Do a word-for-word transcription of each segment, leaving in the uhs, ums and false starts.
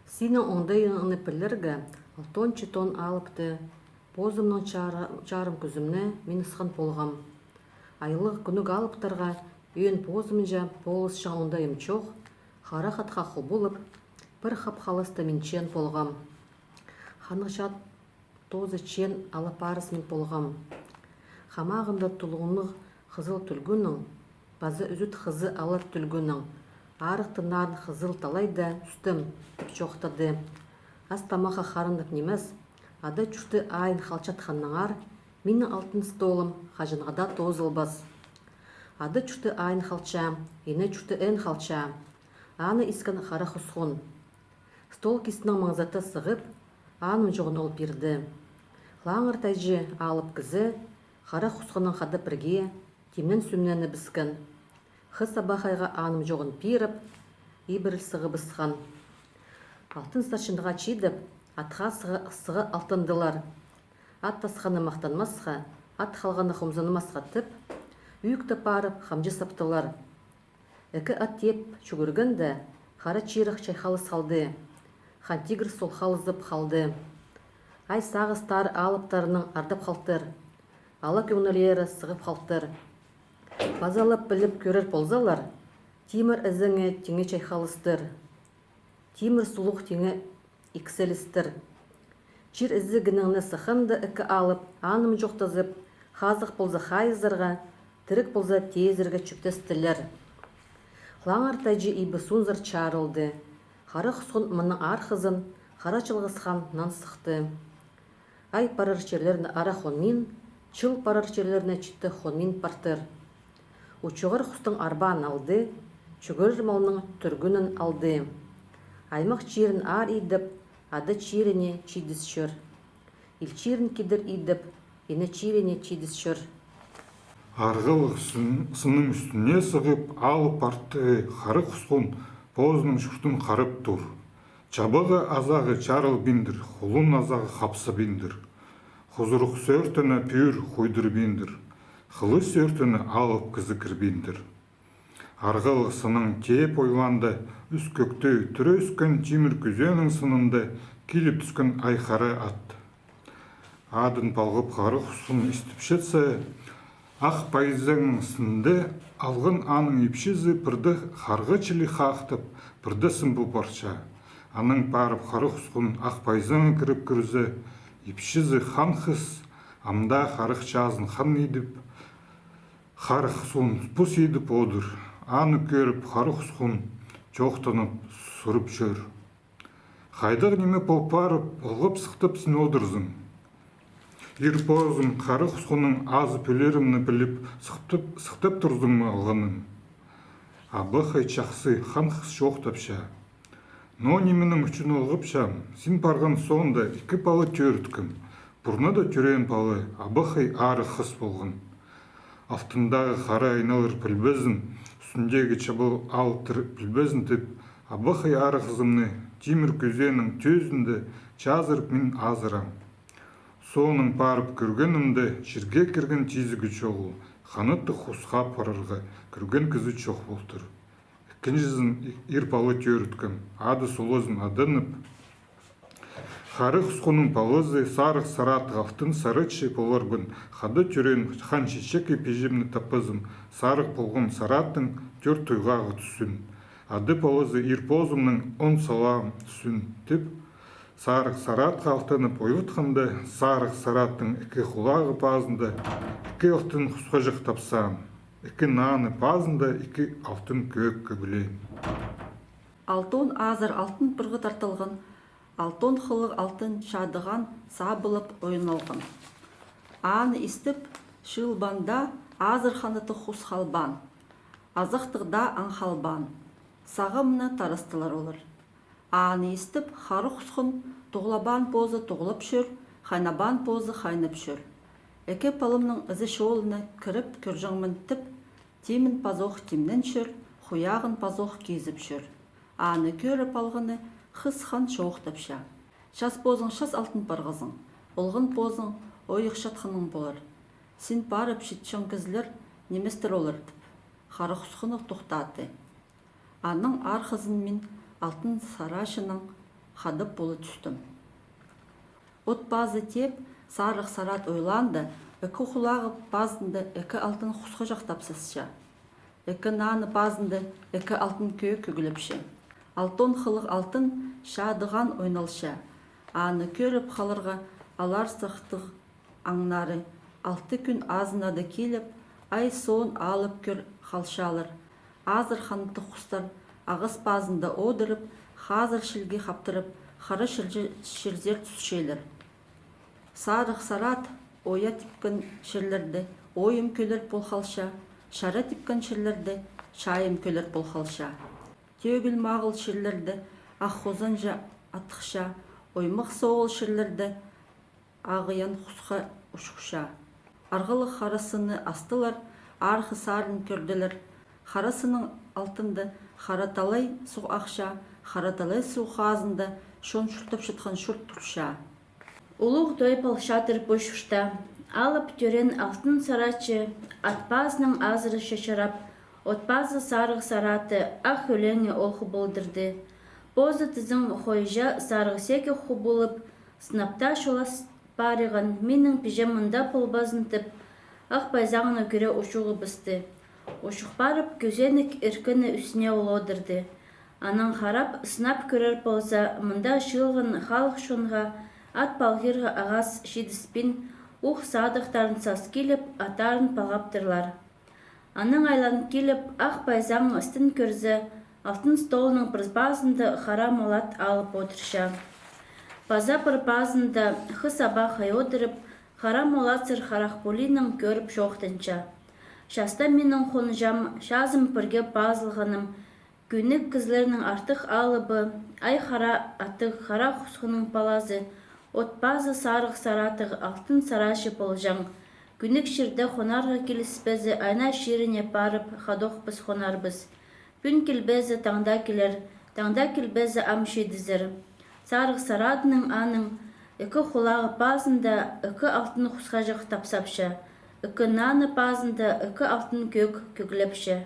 Синің оңдайыңны пілерге, алтон-читон алыпты позымның чарым кӱзімні мин ысхан полғам. Айлығ кӱнніг алыптарға ӧӧн позымҷа полысчаң оңдайым чох, харах атха хубулып, пір хап халасты минчеен полғам. Ханығ чат тоозы чеен ала парыс мин полғам. Хамағында тулуңнығ хызыл тӱлгӱннің, паза ӱзӱт хызы ала тӱлгӱннің, арыхты нарын хызыл талайда ӱстем тіп чоохтады. Ас-тамахха харындап нимес, ада чурты айын халчатханнаңар, минің алтын столым хаҷанға даа тоозылбас. Ада чурты айын халча, ине чурты ӧӧн халча. Аны искен Хара Хусхун. Стол кистінең маңзата сығып, аным чоғын ол пирді. Хылаңар тайҷы алып кізі Хара Хусхуннаң хада пірге тимнен-сӱмненібіскен. Хыс абахайға аным чоғын пиріп, ибіріл сығыбысхан. Алтын старшинаға чидіп, атха сыға, сыға алтандылар. Ат асханы махтанмасха, ат халғаны хомзынмасха тіп, ӱӱкті парып, хамҷы саптылар. Ікі ат теп чӱгӱргенде, Хара Чирек чайхалыс халды, Хан Тигір сол халызып халды. Ай сағыстар алыптарынаң ардап халтыр, ала кӧңнілері сығып халтыр. Паза ла піліп кӧрер ползалар, тимір ізеңе тиңе чайхалыстыр, тимір сулух тиңе икселістір. Чир ізігінеңні сыхханда ікі алып, аным чоохтазып, хазых полза хайызарға, тіріг полза теезерге чӧптестілер. Хылаңар тайҷы ибі суунзар чарылды. Хара Хусхун мының архызын Хара Чылғыс Ханнаң сыхты. Ай парар чирлерні Ара Хонмин, чыл парар чирлерні Читі Хонмин партыр. Учуғар хустың арбаан алды, чӱгӱрер малның тӱргӱнін алды. Аймах чирін аар идіп, ада чиріне чидіс чӧр. Ил чирін кидір идіп, ине чиріне чидіс чӧр. Арғалығ сын-, сынның ӱстӱне сығып, алып артығы Хара Хусхун позының чуртын харап тур. Чабағы-азағы чарылбиндыр, хулун-азағы хапсабиндыр. Хузурух сӧӧртіне пӱӱр хойдырбиндыр. Хылыс сӧӧртіне алып кізі кірбиндір. Арғалығ сынның теп ойлаанда ӱс кӧкті тӱре ӧскен тимір кӱзенің сынында киліп тӱскен ай хара ат. Адын палғап Хара Хусхун истіпчетсе, ах пайзаң сынында алған аның ипчізі пірде харға чіли хахтап, пірде сымбыл парча. Анаң парып Хара Хусхун ах пайзаңға кіріп кірзе, ипчізі Хан Хыс амда харах чазын хан идіп, харах суун пус идіп одыр. Аны кӧріп, Хара Хусхун чоохтанып сурып чӧр: «Хайдағ ниме пол парып, ылғап сыхтап син одырзың? Ир позым Хара Хусхунның азып ӧлерімні піліп, сыхтап, сыхтап турзың ма алғаным?» Абахай чахсы Хан Хыс чоохтапча: «Ноо нименің ӱчӱн ылғапчам, син парған соонда ікі пала тӧріткем. Пурнада тӧреен пала абахай Ара Хыс полған. Алтындағы хара айналар пілбезін, ӱстӱндегі чабал алтыр пілбезін тіп, абахай Ара Хызымны тимір кӱзенің тӧзінде чазырып мин азырам. Соонаң парып кӧргенімде, чирге кірген тизігі чоғыл, ханаттығ хусха парарға кӧрген кізі чох полтыр. Ікінҷізін ир пала тӧріткем, ады Сулазын аданып. Хара Хусхунның палазы Сарығ Сараат Алтын Сарачы поларбын, хада тӧреен Хан Чечекке пиҷемні таппазым, Сарығ полған Сарааттың тӧрт туйғағы тӱсӱн. Ады палазы ир позымның он салаам тӱсӱн», — тіп, Сарығ Сараатха алтанып ойлатханда, Сарығ Сарааттың ікі хулағы пазында ікі алтын хусхаҷах тапсаан, ікі наны пазында ікі алтын кӧӧк кӧглеен. Алтон азар алтын пырғы тартылған, алтон хылығ алтын чадыған сабылып ойналған. Аны истіп, Чылбанда азар ханаттығ хус халбаан, азахтығ даа аң халбаан. Сағамны тарастылар олар. Аны истіп, Хара Хусхун туғлабаан позы туғлап чӧр, хайнабаан позы хайнап чӧр. Ікі палымның ізі-чолына кіріп кӧрҷеңмін тіп, тимін пазох тимнен чӧр, хуяғын пазох кизіп чӧр. Аны кӧріп алғаны Хыс Хан чоохтапча: «Час позың час алтын парғазың, олған позың ойых чатханың полар. Син парып читчең кізілер ниместер олар», — тіп, Хара Хусхуны тохтатты. Аның архызын мин Алтын Сарачының хадап полы тӱстім. От пазы теп, Сарығ Сарат ойлаанда, ікі хулағы пазында ікі алтын хусхаҷах тапсасча. Ікі наны пазында ікі алтын кӧӧк кӧглепче. Алтон хылығ алтын чадыған ойналча. Аны кӧріп халарға алар сахтығ аңнары алты кӱн азынада киліп, ай соон алып кӧр халчалар. Азыр ханаттығ хустар ағас пазында одырып, хазыр чилге хаптырып, хара чирзер тӱсчелер. Сарығ Сарат оя типкен чирлерде ойым кӧлер пол халча, чара типкен чирлерде чайым кӧлер пол халча. Тӧгіл мағыл чирлерде ах хозанҷа атхча, оймах соғыл чирлерде ағыян хусха учухча. Арғалығ хара сыны астылар, арғы сарын кӧрділер. Хара сынның алтында хара талай суғ ахча, хара талай суғ хазында чон чуртапчатхан чурт турча. Улуғ той пол чадыр пу чуртта. Алып тӧреен Алтын Сарачы Ат пазының азыры чачырап, От пазы Сарығ Сараты ах ӧлеңе ол хубулдырды. Позы тізең хойҷа сарығ секе хубулып, сынап таа чолас париған: «Минің пиҷем мында полбазын», — тіп, ах пайзаңны кӧре учуғыбысты. Учух парып, кӧзенек иркені ӱстӱне ол одырды. Анаң харап, сынап кӧрер полза, мында чыылған халых чонға ат палғирға ағас читіспин, ух садыхтарын сас киліп, аттарын палғаптырлар. Анаң айлан киліп, ах пайзаң істін кӧрзе, алтын столның пір пазында хара мол ат алып одырча. Паза пір пазында хыс аба хай одырып, хара мол ат сар харах полиинаң кӧріп чоохтанча: «Часта минің хонҷам, чазым пірге пазылғаным, кӱнніг кізілернің артых алыбы, ай хара аттығ хара хусхының палазы, От пазы Сарығ Саратығ Алтын Сарачы полҷаң. Кӱнніг чирде хонарға киліспезе, айна чиріне парып, хадох піс хонарбыс. Пӱӱн килбезе, таңда килер, таңда килбезе, ам читізер». Сарығ Саратының аның ікі хулағы пазында ікі алтын хусхаҷах тапсапча, ікі наны пазында ікі алтын кӧӧк кӧглепче.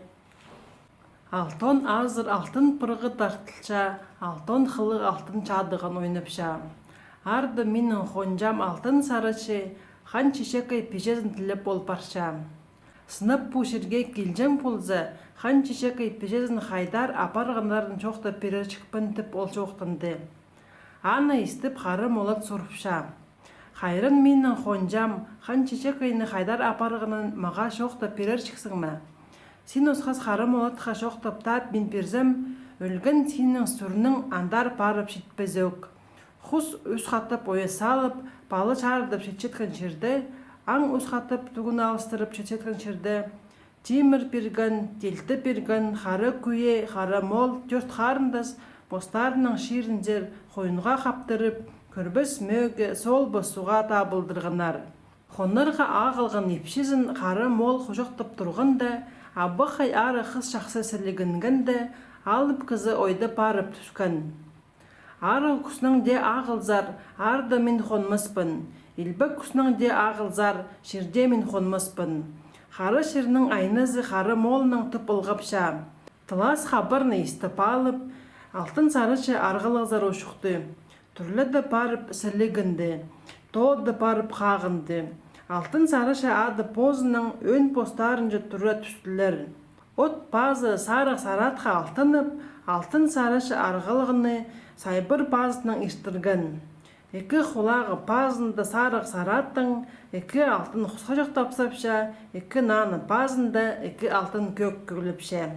Алтон азыр алтын пырғы тартылча, алтон хылығ алтын чадыған ойнапча. Арды минің хонҷам Алтын Сарачы Хан Чечекей пиҷезін тілеп ол парча. Сынап пу чирге килҷең полза, Хан Чечекей пиҷезін хайдар апарғаннарын чоохтап пирерҷікпін, тіп ол чоохтанды. Аны истіп, хара мол ат сурыпча: «Хайран минің хонҷам, Хан Чечекейні хайдар апарғанын мағаа чоохтап пирерҷіксің ме? Син осхас хара мол атха чоохтап тап мин пирзем, ӧлген синің сурның андар парып читпезӧк. Хус ӱс хатап оя салып, пала чарыдып читчеткен чирде, аң ӱс хатап тӱгін алыстырып читчеткен чирде, тимір пирген, тилті пирген, хара кӱе, хара мол, тӧрт харындас постарының чирінзер хойынға хаптырып, кӧрбес мӧӧге, солбас суға табылдырғаннар. Хонарға ағылған ипчізін хара мол хучахтап турғанда, абахай арығ хыс чахсы сілігінгенде, алып кізі ойда парып тӱскен. Арығ кӱснең дее ағылзар, арда мин хонмаспын, илбек кӱснең дее ағылзар, чирде мин хонмаспын. Хара чирнің айназы хара молның тіп ылғапча. Тылас хабарны истіп алып, Алтын Сарачы арғалығзар учухты. Тӱрледе парып сілігінді, тода парып хағынды. Алтын Сарачы ады позының ӧӧн постарынҷа тура тӱстілер. От пазы Сарығ Саратха алтанып, Алтын Сарачы арғалығны Сайбыр пазынаң иртірген. Ікі хулағы пазында Сарығ Сараттың ікі алтын хусхаҷах тапсапча, ікі наны пазында ікі алтын кӧӧк кӧглепче.